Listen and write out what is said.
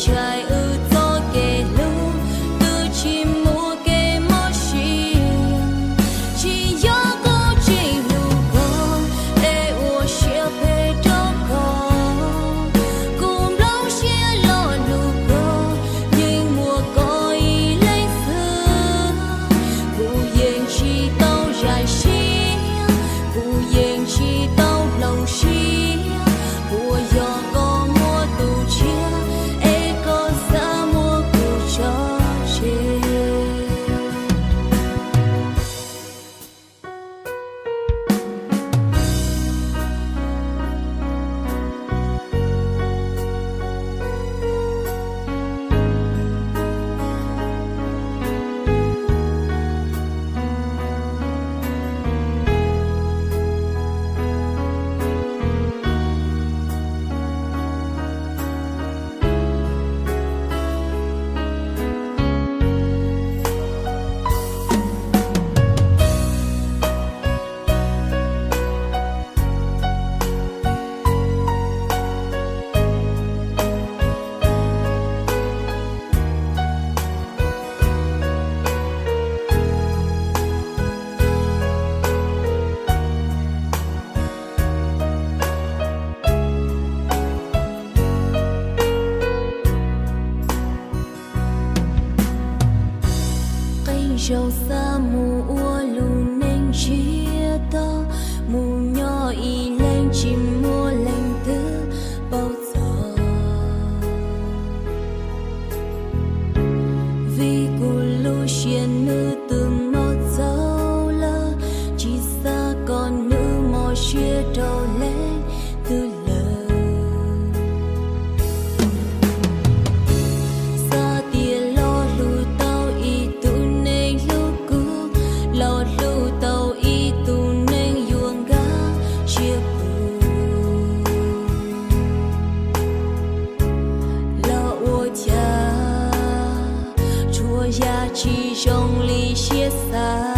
Ntshai wb txoj kev hlub twb tsis muaj kev mob siab, tsis yog kuv tsis hlub koj es ua siab phem rau koj. Kuv nplooj siab los hlub koj, yeej muaj koj ib leeg xwb. Kuv yeej tsis tau zam siab, kuv yeej tsis tau hloov siab. Puas yog koj muaj tus tshiab es koj xav muab kuv tso tseg? Qee zaug xav mus ua lub neej ntsiag to, mus nyob ib leeg tsis muaj leej twg paub txog. Vim kuv lub siab nws twb mob txaus lawm, tsis xav kom nws mob siab rau leej twg lawm. Xav tias los hlub tau ib tug neeg hlub kuv, los hlub tau ib tug neeg yuav nkag siab kuv, los ua cas tsuas yam tsis zoo li siab xav.